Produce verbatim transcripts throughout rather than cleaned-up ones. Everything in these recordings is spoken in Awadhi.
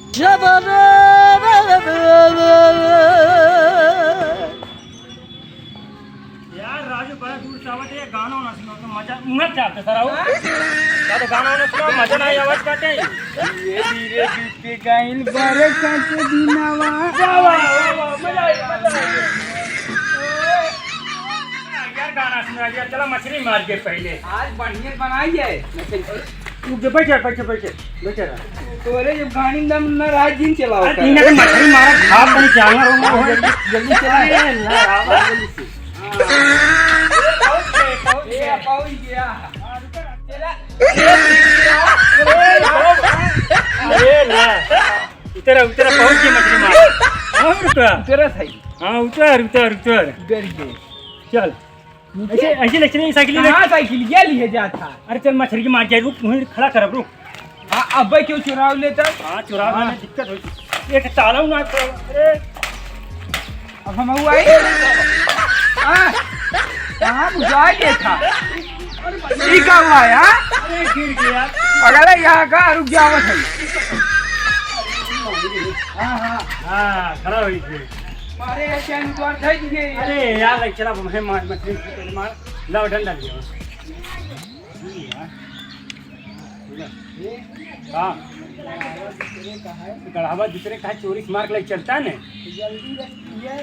यार राजू, बड़ा दूर से आवत है, गाना वाना सुनाओ तो मजा, उंगल चाहते सर, आओ। का तो गाना वाना सुनाओ, मजा नहीं आवाज काटे। ये धीरे बीत के गाइल बारे काटे दिनावा। वाह, वाह, वाह, वाह, मजा आ गया, मजा आ गया। यार गाना सुना दिया, चला मछली मार के पहले। आज बढ़िया बनाई है। तू जो बैठ जा, बैठ जा, बैठ जा, बैठ जा। तोरे जब गाड़ी में दम न रहा, जिन चलाओ अरे कर। तीन के मछली मारा, भाग बड़ी जानवर हो गया। जल्दी, जल्दी चला। अरे, ना, आवा, जल्दी से। हाँ। पहुंच गए, पहुंच गए। ए, पहुंच गया। चला। अरे, ना। उतरा, उतरा, पहुंच गए मछली मार। और का? उतरा सही। हाँ, उतर, उतर, उतर। डर गए। चल। नीचे? ऐसे, ऐसे ले चले, साइकिल ले। कहाँ साइकिल? ये लिए जात है। अरे चल, मछरी के मार जाए, रुक, वहीं खड़ा करब, रुक। हाँ, अबे क्यों चुराव लेता? हाँ, चुराव हाँ। लेने दिक्कत होई। एक ताला ना, अरे। अब हम हुआ ही। हाँ, कहाँ बुझा गया था? ई का हुआ है, हाँ? अरे, गिर गया। अगले यहाँ का, रुक जाओ, मत है। हाँ, हाँ। हाँ, खड़ा होई गई। मारे यार, क्या निकाल दे दिए यार। अरे यार, लाइक चला, मैं मार, मैं फिर पहले मार। लाओ, डंडा लिया। हाँ। गढ़ावा दूसरे का चोरी से मार के लाइक चलता है ना।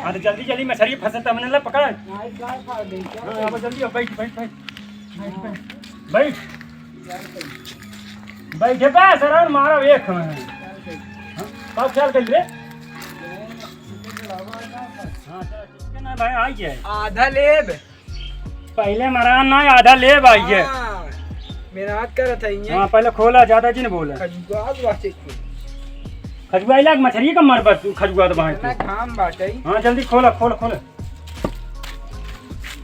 हाँ, तो जल्दी, जल्दी मछली फंसता, हमने ला पकड़। हाँ, अब जल्दी, अब बैठ, बैठ, बैठ। बैठ। बैठे बा, सर, मारा एक हमें। हाँ, का ख्याल कर ले? हाँ, चल, ठीक है ना भाई, आ गया। आधा लेब। पहले मरा ना, आधा लेब, आ गया। हाँ, मेहनत करत है ये। हाँ, पहले खोला, ज्यादा जी ने बोला। खजुआत बाटे कुल। खजुआई लाग मछली का मरबत, खजुआत बाटे। इतना घाम बाटे। हाँ, जल्दी खोला, खोला, खोला।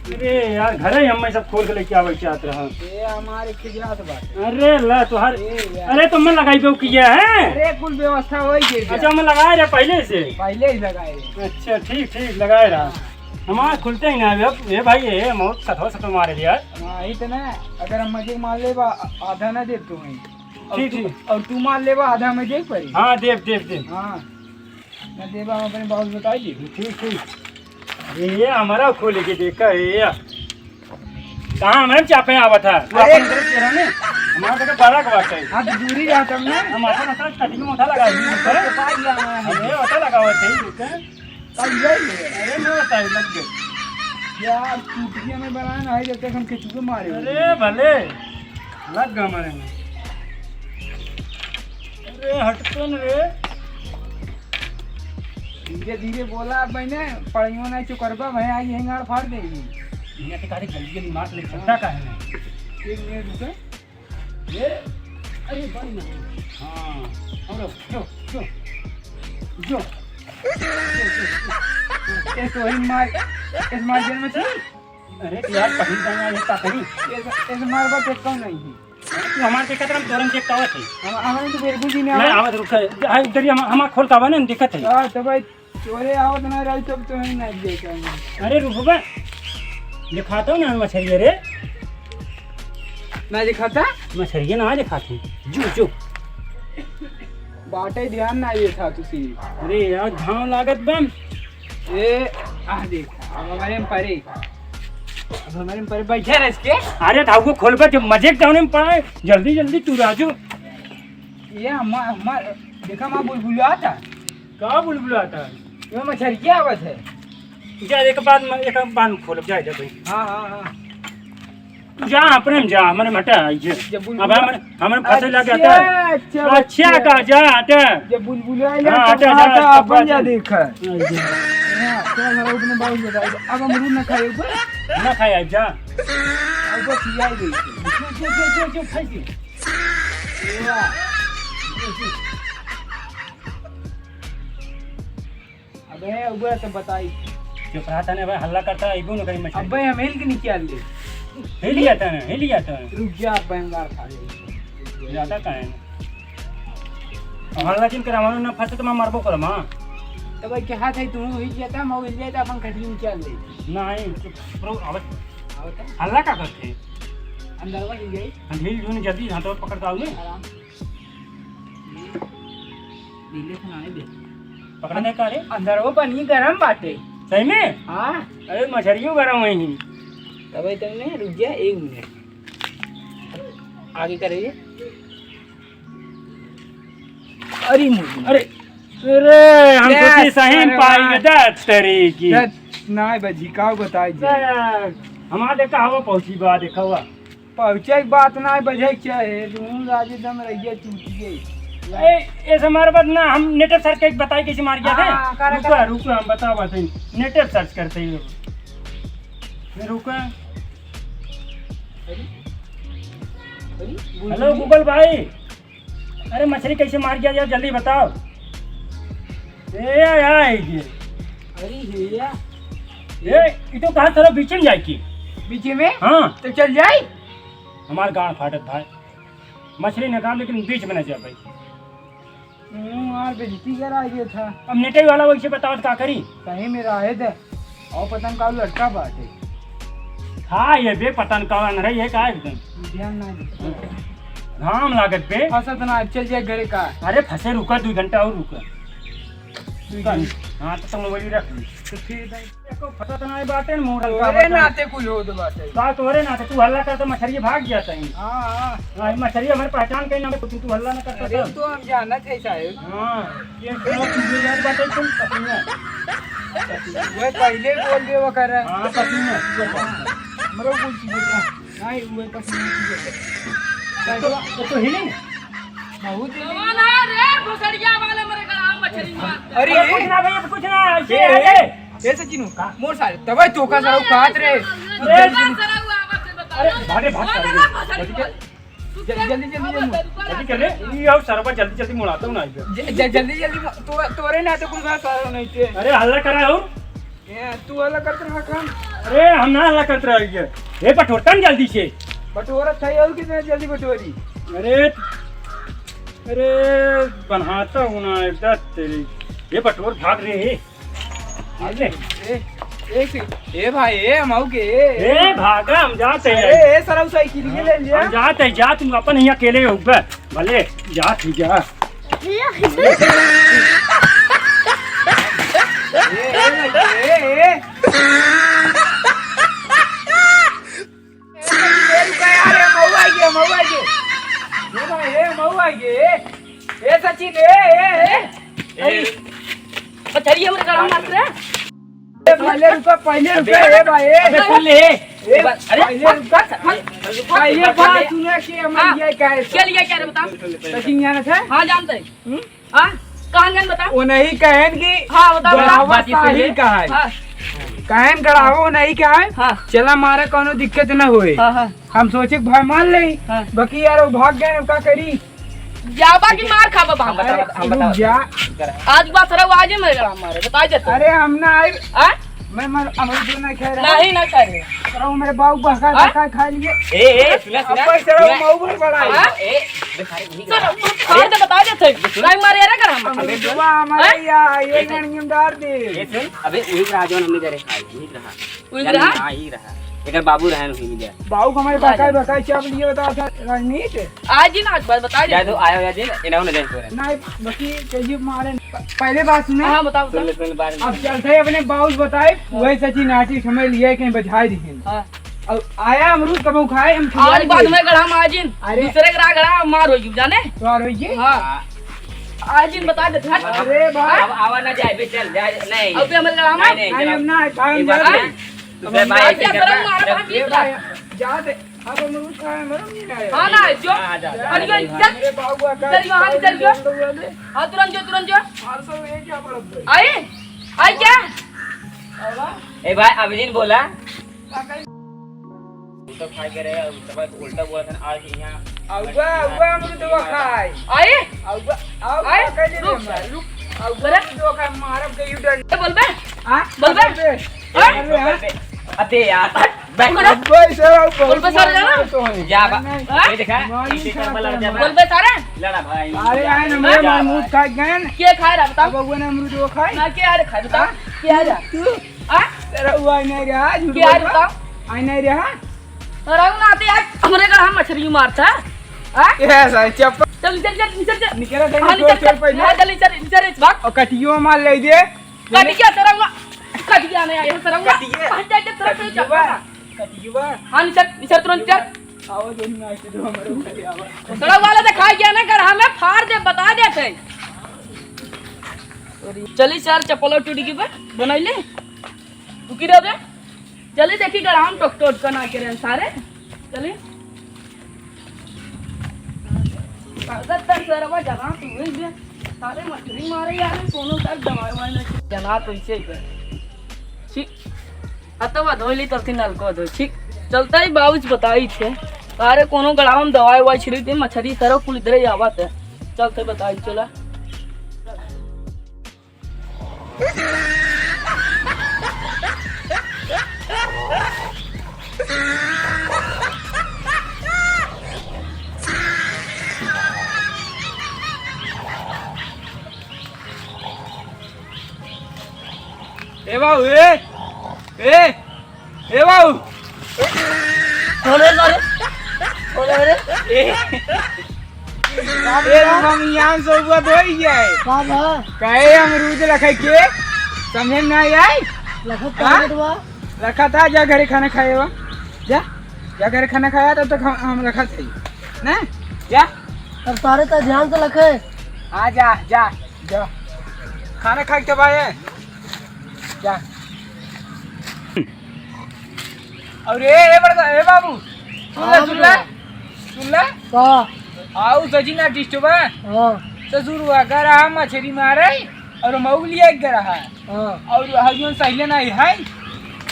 अरे यार, घरे ही हम सब खोल के लेके आवे चाहत रहा। ये हमारे खिजात बाटे। अरे ला तोहार। ए यार। अरे तो मैं लगाई दो किया है। अरे कुल व्यवस्था हो गई है। अच्छा, मैं लगाए रहे पहले से। पहले ही लगाए रहे। अच्छा, ठीक, ठीक, लगाए रहा। हाँ। हमारा खुलते ही ना, अब ये भाई, ये मौत सतो सतो मारे दिया। हाँ, इतना। अगर हम मजे मार लेबा, आधा ना देब तुम्हें। और ठीक, तू, ठीक। और तू मार लेबा, आधा मजे पड़ी। हाँ, देब, देब, देब। हाँ। ना देबा, हम अपने बाबू से बताई दी। ठीक, ठीक। ये हमारा खोल के देखा है ये। कहाँ हमारे चापे आवत है? तू अरे। अपन इधर के रहो ने। हमारा देखा बड़ा का बात है। हाँ, तो दूरी रहा तब ना। हम अपन असल कटिंग में उठा लगा दी। तो पाई गया हमारा। अरे, उठा लगा हुआ सही रुक है। तब ले ले। अरे, ना बताई, लग गए। यार, चुटिया में बनाए ना, है जब तक हम केचुए मारे। अरे, भले। लग गए हमारे में। अरे, हटते न रे। धीरे धीरे बोला, अब मैंने पढ़ियो नहीं चुकरबा, मैं आई है गाड़ फाड़ देगी। इन्हें तो कहा जल्दी जल्दी मार ले, छट्टा का है ना। एक मिनट रुके। ये, अरे भाई ना। हाँ, और जो, जो, जो। ये तो वही मार, इस मार जेल में चल। अरे यार, कहीं जाना है, का करी? इस, इस मार बा चेक कौन नहीं है? तू हमारे देखत रह, हम तोरन चेक आवत है। हम, हमारे तो बिल्कुल जी नहीं नहीं, आवा। आवत रुक, हाँ, इधर ही हम, हमार खोल का बा ना, हम देखत है। हाँ, तो भाई, तोरे आवत ना रही तब तो हम ना दिए कहीं। अरे रुक बे, दिखाता हूँ ना मछली रे। ना दिखाता? मछली ना दिखाते। जो, जो। बाटे ध्यान ना ये था तुसी। अरे यार, घाव लागत बा। ए, आ देख, अब हमारे में परे। अब हमारे में परे बैठे रह के। अरे धागो खोल के जब मजे के दाने में पड़ा है, जल्दी, जल्दी तू राजू। ये हमार, हमार, देखा हमार बुलबुला था। का बुलबुला था? ये मछरिया आवत है। जा, एक बार में, एक बार में खोलब, जा, जा भाई। हाँ, हाँ, हाँ। तू जा, अपने में जा, हमरे में हटा, ये। जब बुलबुला अब हमरे, हमरे में फंसे लग जाता है। अच्छा, अच्छा, अच्छा। का, जा, हटा। जब बुलबुला आइला, हाँ, तब हटा, हटा, हटा, अपन जा हटा। देखा। हाँ, ये। हाँ, चल, हमारा उतने बाबू बता दे। अब अमरूद ना खाए ऊपर। ना खाए, जा। अब बस ये आई गई। जो, जो, जो, जो, जो, खाई थी। ये वाह। अबे, उबे तो बताई। चुप रहा तने, अबे हल्ला करता है, इबो न करी मछली। अबे, हम हिल के निकाल ले। हिल गया तने, हिल गया तने। रुक जा, बंगार खा ले। ज्यादा काहे ना? अब हल्ला जिन करा, मानो ना फंसे तो मैं मरबो करम, हाँ। तो भाई, क्या हाथ है, तू हिल जाता, मैं हिल जाता, अपन खटिया निकाल ले। नहीं, चुप, रो, अब आवता? हल्ला का करते? अंदर में हिल गई। हम हिल जून जल्दी, हाथ पकड़ के आओ ने। आराम। पीले से नाहीं दे। पकड़ दे का रे? अंदर वो पानी गरम बाटे। सही में? हाँ। अरे मछरियो गरम है ही। तबे तो नहीं, रुक जा एक मिनट। आगे करे ये। अरे मुझे। अरे, अरे, हम ले सोची सही में सरवा। पाई के दस तरी की। दस, नाहीं बजी, का बताई जे? अरे, हमारे देखा हवा पहुँची बा, देखा हुआ। पहुँचे के बात ना बजे के चाहे, दुनू राजे दम रहिए टूट गई। ए, ऐसे हमारे बात ना, हम नेट सर्च करके बताई कैसे मार गया था। हाँ, करे, रुको, करे। रुको, हम बताओ बात है। नेट सर्च करते ही रुको। ये रुको। अरे, अरे, हेलो Google भाई, अरे मछली कैसे मार गया यार, जल्दी बताओ। ए, आया है ये। अरे हे या। ए, ये तो कहा चलो बीच में जाए की। बीच में? हाँ। तो चल जाए। हमार गांड फाटत भाई, मछली निकाल लेकिन बीच में न जा भाई। हम्म, यार बेइज्जती करा ये था। अब नेटे वाला वैसे बताओ तो का करी? सही में रहे दे। और पता न का लड़का बाटे। हाँ, ये बे पता न कौन रही है का एकदम। ध्यान ना दे। घाम लागत बे। फंसत ना, चल जाए घरे का। अरे फंसे रुका, दो घंटा और रुका। दो घंटा। हाँ, तो तुम वही रख ली। तो फिर भाई, देखो, फंसत ना बाटे न मोर हल्का तोरे बाटे। नाते कुल होत बाटे। का तोरे नाते? तू हल्ला कर तो मछरिया भाग जाता है। हाँ, हाँ। हाँ, ये मछरिया हमारे पहचान के नाम पे तू हल्ला ना करता अरे, तो। तो हम जानत है साहब। हाँ। ये क्या चीजें यार बातें तुम पसीना। वह पहले बोल दे वो कर रहा है। हाँ, पसीना, ये बात। मरो कुछ बोल रहा है। नहीं, वह पसीना की बोल रहा है। तो, तो, तो हिली। बहुत ही कौन है रे? भोसड़िया वाले मरे का मछली मारते। अरे, अरे, कुछ ना भैया, कुछ ना, ऐसे ए, है। ए, ए सचिन, का? मोर सारे, तबे तो का सारा काट रे। अरे, अरे, भागे, भाग, कौन है भाग। रे भोसड़िया वाले? जल्दी, जल्दी, जल्दी, जल्दी। जल्दी कर रे। ये आओ सरवा, जल्दी, जल्दी मुड़ाता हूँ ना इधर। ज-, ज-, जल्दी, जल्दी मु-, तो, तोरे ना तो कुछ बात सारा नहीं थे। अरे हल्ला करा हो। ए, तू हल्ला करत रहा काम। अरे हम ना हल्ला करत रहा ये। ए बटोरता न जल्दी से। बटोरा था ये कि मैं जल्दी बटोरी। अरे, अरे बनाता हूँ ना इधर तेरी। ये बटोर भाग रहे हैं। अरे, ए, ए, ए भाई, ए, हम आऊ के, ए। ए, भागा, हम जाते हैं। अरे, ए, सरऊ साइकिल के ले लिया। हम जाते हैं, जा, तुम अपन यहाँ अकेले हो बे। भले, जा, ठीक है। ए, ए, ए, ए। ए, रुका यार, ए, मऊ आई गे, मऊ आई गे। ए भाई, ए, मऊ आई गे। ए, ए सचिन, ए, ए, ए। ए। मछरी हमरे गला में मार रे। ए, पहले रुका, पहले रुका, ए भाई, ए। अबे सुन ले। ए, अरे, पहले रुका। पहले बात सुना कि हम हाँ। ये क्या है? क्या लिया, क्या रे, बता। सचिन जानत है? हाँ, जानते हैं। हम्म? हाँ, कहाँ गन बता? वो नहीं कहन कि हाँ, बता, बता। गढ़ावा बात ही साहिल सही है। कहा है। हाँ। कहन गढ़ावा वो नहीं कहा है। हाँ। चला मारे कौनो दिक्कत न होए। हाँ, हाँ। हम सोचे कि भाई मान ले। हाँ। बाकी यार वो भाग गए, अब का करी? जाबा की मार खाबा हम बता, बता, हम रुक बता। जा। आज बात रहा, आज ही मेरे गला मारे, बता देते। अरे हम ना आए। हाँ? मैं मर, अमरूद ना खा रहा। नहीं, ना खा रहे। अरे वो मेरे बाबू बहका, हाँ? बहका खा लिए। ए, ए, सुना, सुना, अब पैसे रहो, सुना। मऊ भर बड़ा है। हाँ? ए, बे सारे, यही सुन, करा। तू कहाँ से बता देते? सुन। नहीं मारे रे गला में। अबे अमरूदवा हमारे हाँ? यहाँ, ये ए, गणियम डाल दे। ए, सुन, अबे वही रहा जो हमने करे खाई, वही रहा। वही जान रहा? हाँ, यही रहा। एकर बाबू रहे नहीं मिले। बाबू हमारे बहका, बहका चाप लिए बता था, राजनीत। आज ही ना, आज बात बता दे। जाए तो आया हो, जाए, इन्हें उन्हें जाए, नहीं, बाकी कहिए मारे। प-, पहले बात सुने। हाँ, बताओ, सुन ले, बताओ। सुन ले, बात अब सुन ले। चलते हैं अपने बाबू से बताए, हाँ। वही सचिन आटी समय लिए कहीं बजाए दिखे। हाँ। अब आया अमरूद कबहू खाए, हम खिला आज बाद दिए। में गढ़ा माजिन, अरे। दूसरे के राह गढ़ा मार होई, जाने? मार होई? हाँ। हाँ। आज इन बता दे, हट। अरे भाई। अब आवा ना जाए, बे, चल, जाए, नहीं। अब हमारे गढ़ा मार। नहीं, नहीं, नहीं, चलो। हम ना आए, भाई, ये हम बात जाते नहीं। हैं। दूसरे भाई आज ऐसे क्या करता शर्म मार, है। बाकी ये दूसरा। भाई, जा दे। अब हम लोग खाए, मरम नहीं आया। हाँ ना, जो। हाँ, जा, जा, अरे, जा, ये जा। इधर। अरे, बाबू, आ, चल, यहाँ, इधर जो। हाँ, तुरंत जो, तुरंत जो। चार सौ एक क्या पड़त है? आई? आई क्या? ए भाई, अभिजीत बोला। का कही? उल्टा खाए के रहे, उल्टा बोला था ना, आज यहाँ। आउगा, आउगा, हम तो दवा खाए। आई? आउगा, आउगा, आई? कह दे रुक, रे, रुक। आउगा, अरे? हम तो दवा खाए, मारब के यू डंड। बोल बे। हाँ? बोल बे। बोल बे। हाँ? अरे, हाँ। अबे यार, बैठ। अबे, सर, आप बोल बे, सर, जाना। तो है। जा बा। हाँ? ये देखा, हमारी इसे कर बा, लड़ जा बा। बोल बे, सारे। लड़ा भाई। अरे, आए ना, मैं जा मार भाई। मुंह खा गए। के खाए रहा, बताओ? अब वो ना अमरूद वो खाए। ना, के आ रहा खाए, बताओ? हाँ? के आ रहा? तू? हाँ? तेरा वो आई नहीं रहा, झूठ के आ बोल रहा, रहा। बताओ? आई नहीं रहा। और आओ ना, आते आज हमरे घर हम मछली मारता। हाँ? ये सारे चप्पल। चल, चल, चल, चल, चल। निकल, चल, हाँ, चल, निकल, चल, चल, पहले। हाँ, चल, चल, चल, चल, भाग। और कटियो मार ले दे। कटिया सरंगा। कटिया नहीं आया, सरंगा। कटिया। हाँ, चल, चल, चल, चल, चल। कटिया। कटिया। हाँ, निचर, निचर तुरंत चल। आओ, जो नहीं आए तो हमारे ऊपर आवा। सड़क वाला तो खा गया ना, गढ़ा में फाड़ दे, बता देते। चली सर, चप्पल टूट गई बे, बनाई ले। रुकी रहो बे। चली देखी, गढ़ा में टोक टोक का ना करे सारे। चली। अगर तक सरवा जगह तू हुई बे, सारे मछली मारे यार, कोनो सर दवाई वाई नहीं। जना तो इसे ही बे। छी, हतवा धोइली तब से नलको धोई। छी, चलता ही बाबूजी बताई थे। अरे कोनो गड़ावा में दवाई वाई छिड़क दे, मछरी सरव कुल इधरे ही आवत है। चलते बताई, चला। ए बाबू, ए, ए, ए बाबू। कौन है सारे? कौन है रे? ए, ए, हम यहाँ से हुआ तो ही गया है। का बा? कहे अमरूद रखे के, समझे में ना आई? रखत हाँ? का बा? रखा था, जा घरे खाना खाए बा। जा, जा घरे खाना खाया, तब तक हम, हम रखा थे। ना? जा। अब सारे तो ध्यान से रखे। हाँ, जा, जा, जा। खाना खा के तो आए। जा। और ए, ए बड़का, ए बाबू, सुन ले, हाँ, सुन ले, बोलो। सुन ले। का? आओ, सचिन artist बा। हाँ। ससुर अगर आ मछरी मारे और मऊ लिया एक रहा। हाँ। और हरियन सहिले नहीं है।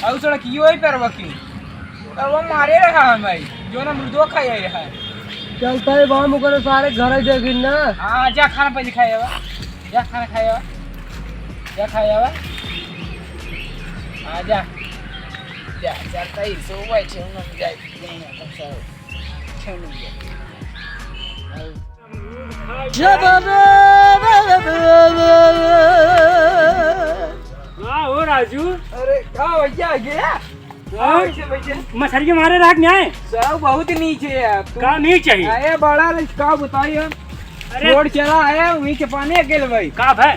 और सड़क यो ही पर वकी। तो वो मारे रहा हम भाई, जो ना मुर्दो खाए रहा। चलता है बाम ओकरे सारे घर ही देखी ना। हाँ, जा खाना पहले खाए बा। जा खाना खाए बा। जा खाए बा। हाँ, जा। जा, चलता ही सो बैठे हम जाए। का हो राजू? अरे का भैया, ये और? कैसे भैया? मछरी के मारे राख न्याय? सब बहुत नीचे है यार। तू का नीचे ही? अरे बड़ा रे, का बताई हम? अरे। रोड चला है, वहीं के पानी अकेले भाई। का भाई?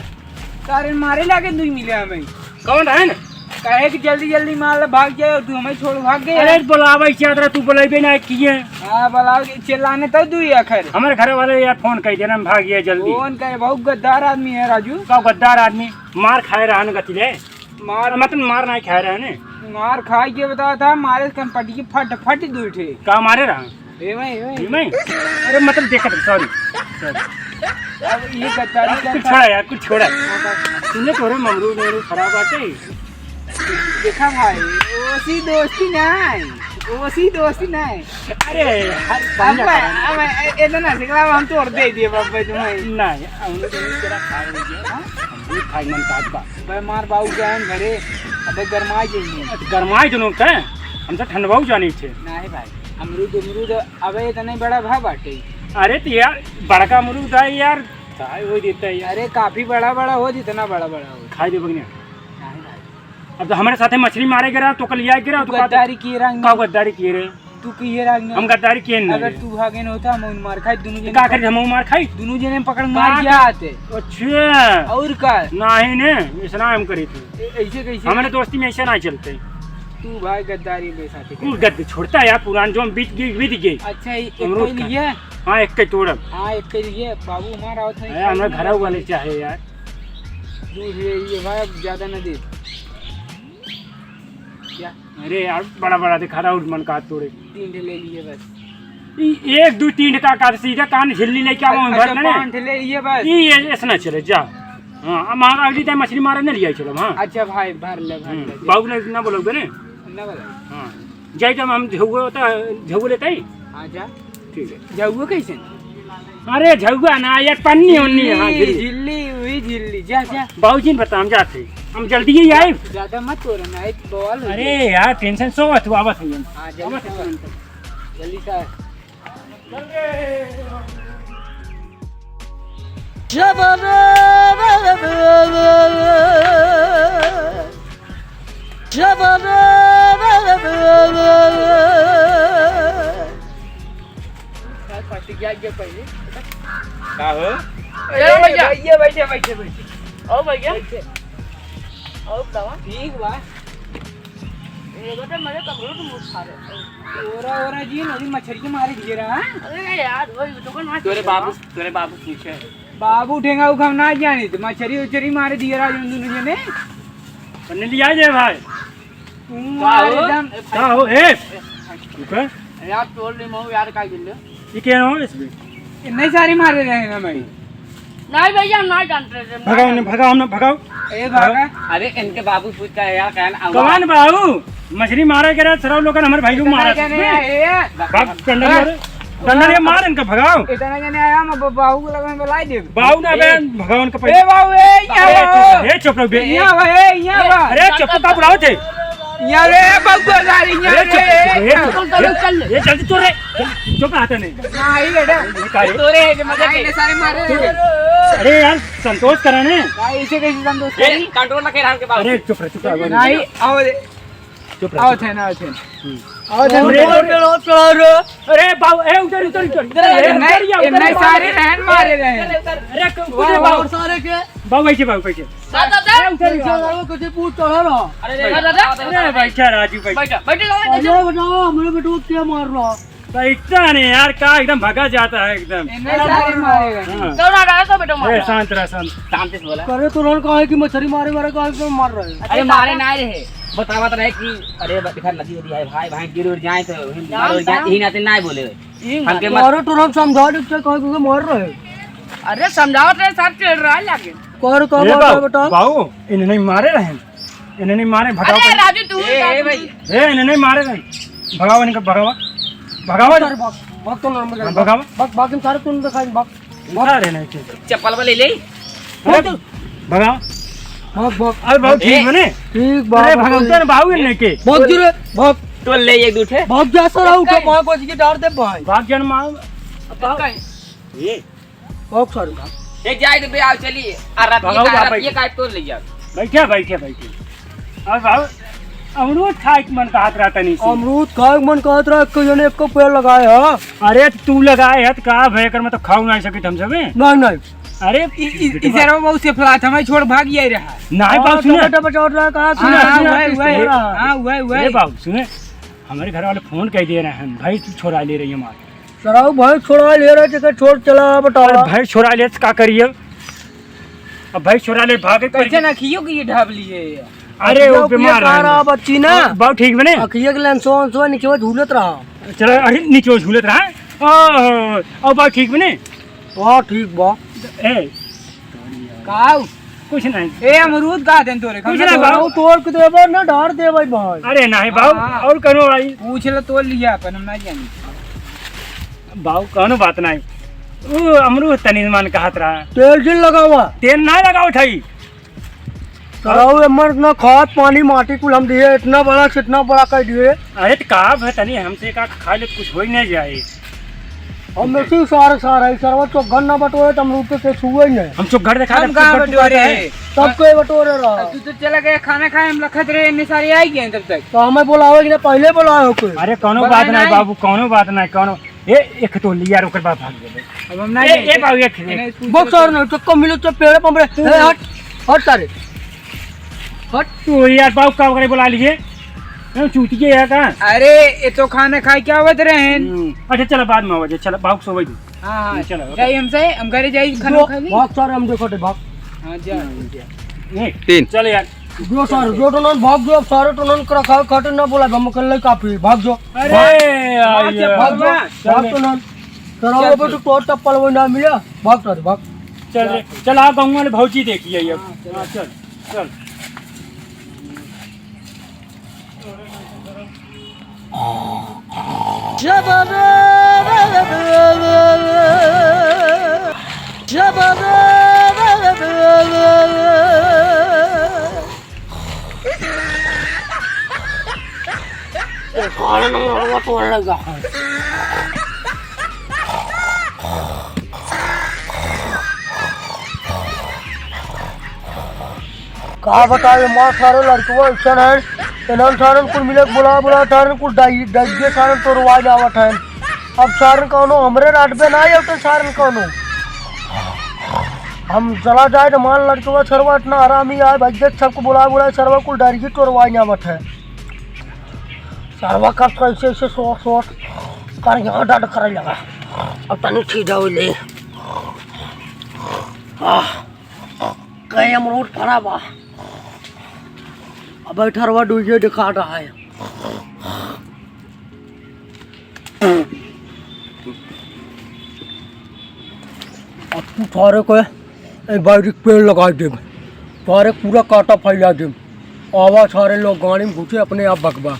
तारे मारे लागे दुई मिले हमें। कौन रहे न? कहे कि जल्दी जल्दी मार ले, भाग जाए, और तू हमें छोड़ भाग गए। अरे बोलावे चाहत रहा, तू बोलेबे ना किए। हाँ, बोलाओ कि चिल्लाने तो दुई आखिर। हमारे घर वाले यार फोन कर देना, हम भाग गए जल्दी। कौन कहे? बहुत गद्दार आदमी है राजू। का गद्दार आदमी? मार खाए रहा न गति ले। मार मतलब मार नहीं खाए रहा ने। मार खाए के बताया था, मारे कनपटी की फट फट दुई ठे। का मारे रहा? ए भाई, ए भाई। ए भाई? अरे मतलब देखा था, sorry, sorry। अब ये गद्दारी अब कुछ करता छोड़ा यार, कुछ छोड़ा। हाँ, बस। सुने तोरे ममरू मेरू खराब बाटे। देखा भाई, ओसी दोस्ती नहीं, ओसी दोस्ती नहीं। अरे यार, अब बढ़िया मैं, काम। अब मैं, ए-, इतना सिखला हम तोड़ दे दिए बाबा तुम्हें। नहीं, हम लोग तो तेरा खाए नहीं दिया, हाँ? हम भी खाए मन काट बा। बे मार बाऊ के आएन घरे, अबे गरमाई जइहें। गरमाई जनो के, हमसे ठंडवाऊ जानी थे। नहीं भाई, अमरूद, अमरूद अबे इतने बड़ा भा बाटे। अरे तो यार, बड़का अमरूद है यार, खाए हो देता है यार। अरे काफी बड़ा बड़ा हो, जितना बड़ा बड़ा हो। खाई दे बगने। नहीं भाई। अब तो हमारे साथे मछली मारे गिरा, तो कल लिया गिरा, तू का गद्दारी किए रंग का में। गद्दारी किए रे? तू किए रंग में। हम गद्दारी किए नहीं अगर रे। तू भागे न होता, हम मार खाई, दोनों जने का पकड़, करी, हम मार खाई? दोनों जने पकड़ का मार कर? गया आते। अच्छा। और का? नहीं ने, ऐसा ना हम करी थे। ए-, ऐसे कैसे? हमारे दोस्ती में ऐसे ना चलते। तू भाई गद्दारी बे साथे तू कर। गद्द छोड़ता है यार, पुरान जो हम बीत गई, बीत गई। अच्छा, ये एक अमरूद कोई का। लिए? हाँ, एक के तोड़ब। हाँ, एक के लिए। बाबू हमारा आवत है, अरे, खाई हमारे नहीं घर आवत वाले है। चाहे यार। दूध ले लिए भाई, अब ज्यादा ना दे। क्या? अरे यार, बड़ा बड़ा दिखा रहा हूँ, मन का तोड़े। तीन ठे ले लिए बस। ई एक, दो, तीन का, का सीधा कान झिल्ली लेके आओ, अच्छा, भर देने। पाँच ठे ले लिए बस। ई ये, ऐसा ना चले, जा। हाँ, हम अगली टाइम मछली मारे नहीं लिया चलो, हाँ। अच्छा भाई, भर ले, भर हम्म, ले। बाबू ने ना बोलो बने। ना बोला। हाँ, जाए जब हम झउआ होता, झउआ लेते ही। हाँ, जा। ठीक है। झउआ कैसे? अरे झउआ ना यार, पन्नी ओन्नी, हाँ, झिल्ली, झिल्ली। झिल्ली, वही झिल्ली, जा, जा। बाबूजी ने बताया, हम जाते हैं। हम जल्दी ही आए। ज्यादा मत तोड़ो ना, एक बवाल हो अरे जाए। यार, tension सो मत, तू आवत हो। हाँ, जल्दी आवत से हो। आवत। जल्दी से आ। फट गया, ओ भैया। कैसे? और बतावा। ठीक बा। ये बेटा मेरे कमरे में मुंह खा रहे। ओरा, ओरा जी, नदी मछरी के मारे दिए रहा। अरे यार, वही दुकान वहाँ तोरे चल बाबू, रहा। तोरे बाबू पूछे। बाबू ठेंगा उखा ना जानी, तो मछरी उछरी मारे दिए रहा, उन दोनों जने। पन्ने लिया जाए भाई। तू का हो? एकदम का हो? ए! तू का? यार, तोड़ ले, मऊ यार, का गिल्ले? ये क्या हो इसमें? इतने सारे मारे रहे ना भाई। नहीं भैया, हम नहीं जानते थे। भगाओ ने, भगाओ ने, भगाओ। ए, भागा। अरे, इनके बाबू पूछता है यार, कहन आवा। कौन बाबू? मछली मारे के रहा, सरव लोगन हमारे भाई को इतना मारा। क्या नहीं है, ए? भाग, डंडा मारे। डंडा ये मार इनका, भगाओ। इतना क्या नहीं आया, मैं ब-, बाबू को लगा, मैं लाई दे। बाबू ना ए। बे, भगाओ इनका ए, पहले। बाबू, ए, यहाँ अरे, बाबू। चुप रह, ए, चुप रह बे। यहाँ बा, ए, यहाँ बा। अरे, चुप, का बुलाओ थे? यहाँ रे, बाबू, आ रही, यहाँ अरे, चुप, रे। ए, चुप, चल, चल, चल। ए, जल्दी तो रे। चुप रहते नहीं। नहीं, बेटा। ये का है? तोरे है कि मजा नहीं, के? इतने सारे मारे हैं। अरे यार, संतोष करा ने। भाई, इसे कैसे संतोष ए, करी? कंट्रोल ना कर, हमके बाबू। अरे, चुप रह, चुप रह। नहीं, आओ दे। चुप रह, आओ चुप रह। थे ना, आओ थे। हम्म। आओ थे। अरे, अरे, अरे, अरे, अरे, अरे, बाबू, ए, उधर, उधर, उधर। इधर आ, ए, इधर, इतने, उधर, इतने उधर, सारे उधर। रहन मारे रहे हैं। अरे, क्यों, क्यों रे बाबू? और सारे के? बाबू, बैठे, बाबू, बैठे। दादा, दादा। ए, उधर, उधर। कैसे पूछो, हेलो? अरे, अरे, दादा। अरे, बैठा, राजू, बैठा। बैठा, बैठा, दादा, अरे, बैठा। बताओ, मेरे बेटो को क्या मार रहा? बैठा नहीं यार, का एकदम भगा जाता है एकदम। इतने सारे मारे हैं। हाँ। क्यों ना रहा तो बेटो मार ए, रहा? शांत रह, शांत। शांति से बोला। करे तो उन्होंने कहा है कि मछली मारे, मारे, कहा है कि मार रहे हैं। अरे, मारे ना रहे। बतावत रहे कि अरे, ब-, देखा, नदी उदी है, भाई, भाई, गिर उड़ जाए तो हम राम, मर उड़ जाए, राम। यही नाते ना बोले। ये हमके मत मत मारो तो हम समझा दे, क्या कहे, क्योंकि मार रहे हैं। अरे, समझावत रहे, सर, चिढ़ रहा है, लागे। कह रहे, कहा ए मार रहे, बाबू, बताओ। बाबू, इन्हें नहीं मारे रहे, इन्हें नहीं मारे, भगाओ अरे, पहले। राजू, तू ए, ए, भाई। ए, इन्हें नहीं मारे रहे, भगाओ इनका, भगाओ, भगाओ। सर, भाग, भाग तो नॉर्मल हाँ, गाड़ी, भगाओ। भाग, भाग, भाग, सारे तुम दिखाई, भाग। उठा रहे नहीं थे। चप्पल वाले ले। अरे, भगाओ। भाग, भाग। अरे, भाग, ठीक ए। बने। ठीक, भाग, अरे, भाग। भगाओ ना, भाग, इन्हें के। भाग, जो रे, भाग। तो ले, एक, दो ठे। भाग जा, सर, आओ, उठा, भाग, बच के डाल दे, भाई। भाग, जन मार। ये। भाग, सर, भाग। ए, जाए दे बे, आओ, चलिए। आ, रतिया भगाओ, का, बाप, रतिया बैठ। का तोड़ ले जाओ। बैठे, बैठे, बैठे। और भाग, अमरूद खाए के मन कहत रहा तनी से। अमरूद खाए के मन कहत रहा, कोई जने एको पेड़ लगाए ह? अरे, तू लगाए ह, त का भय कर, मैं तो खाऊ नहीं सकित हम सबे। नहीं, नहीं। अरे, ई, ई, ई सरवा बहुत से फलात हमें छोड़ भाग जाए रहा। नहीं, हाँ, बाबू, सुने। टमाटर बचावत रहा, कहाँ सुने, हाँ, सुने, वही, सुने। वही। हाँ, वही, वही। ए, बाबू, सुने, हमारे घर वाले फोन कह दिए रहे हैं, भाई, तू छोड़ा ले रही है हमारे। सराऊ भैंस छोड़ा ले रहे, जेकर छोड़ चला, बतावा। अरे भैंस छोड़ा ले त का करिए? अब भैंस छोड़ा ले भागे कैसे पड़ी। ना खियो कि ये ढाबली है ये? अरे वो अखिया बीमार कहाँ है। रहा बच्ची ना? अब बाऊ ठीक बने? अखिया के लेंसो वेंसो नीचे झूलत रहा। चलो, अरे नीचे झूलत रहा। ओ, ओ, ओ, बाऊ ठीक बने? हाँ, ठीक बा। ए, काऊ? कुछ नहीं। ए, अमरूद का देन तोरे? कुछ नहीं, बाऊ। तोड़ के देबे ना, डार देबे भाई। अरे नहीं, बाऊ, हाँ। और करो भाई। पूछ ले, तोड़ लिया अपन, हम नहीं जानी। बाऊ, कौनो बात नहीं। ऊ अमरूद तनी मन कहत रहा। तेल जिन लगावा। तेल ना लगाओ ठाई। सराऊ, एमन इतना खाद पानी माटी कुल हम दिए, इतना बड़ा से इतना बड़ा कर दिए। अरे त का भे, तनी हमसे का खा ले, कुछ हो ही नहीं जाए। हम ऐसे ही सारे सारा, ई सरवा चोखर ना बटोरे, त हम रूपे के छुए ही नहीं। हम चोखर देखा हम दे, कहाँ चोखर बटोरे? बटोरे। तब कोई बटोरे रहा। अब तू तो चला गया खाना खाए, हम लखत रहे, इतने सारे आई गए तब तक। तो हमें बुलावे कि ना, पहले बुलाए हो कोई? अरे कौनो बुलाए बात नहीं नहीं। बाबू, कौनो बात नहीं, कौनो। ए, एक तो लिया, ओकर बाद भाग गेले। अब हम ना ए, जाए। ए, बाबू, एक, ए, एक। नहीं, तू बॉक्सर चल। नहीं, तो कम मिलो, तो पेड़ पंप रे। तू ए, हट, हट सारे। हट। तू यार, बाबू, का करे बुला लिए? ए, चूतिया है का? अरे, ये तो खाना खाए के आवत रहे हैं। हम्म, अच्छा, चला, बाद में आवाज, चला, बाबू, सोवे दे। हाँ, हाँ। चला, जाइए, हम से, हम घरे जाइए, खाना जो, खा ली। भाग सारे, हम देखो थे, भाग। हाँ, जा। ए, तीन। चल यार। जो सारे, जो टोनन भाग जो, अब सारे टोनन कर खा, खट ना बोला, हम कर ले काफी, भाग जो। अरे, भाग, आइए। भाग जो, चल। भाग टोनन। चल, चल। तो तोर चप्पल वो ना मिला, भाग सारे, भाग। चल रे, चल, आ गाँव वाले भौजी देखिए अब। हाँ, चल। हाँ, चल, चल। का बतावे, माँ, सारे लड़कवा अइसन है, इन्हन सारन कुल मिले के बुला, बुला, सारन कुल डाई-, डाइये सारन तोरवा जावत है। अब सारन कौनो हमरे राट पे ना आवते सारन कौनो। हम चला जाए तो मान लड़कवा सरवा इतना हरामी आए, भैया सबको बुलाए बुलाए सरवा कुल डर गई तोरवा यहाँ मत है। सरवा कर तो ऐसे ऐसे सोट सोट कर यहाँ डर करे लगा। अब तनी ठीक जाओ ले। आह, कई अमरूद फरा बा। अब बैठा रहा डुइये दिखा रहा है। अब तू थारे को ए बाइरिक पेड़ लगाइ देब, थारे पूरा काटा फैला देब। आवा सारे लोग गाड़ी में घुसे अपने आप भगबा।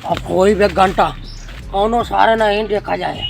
अब कोई भी घंटा कौनो सारे नहीं देखा जाए।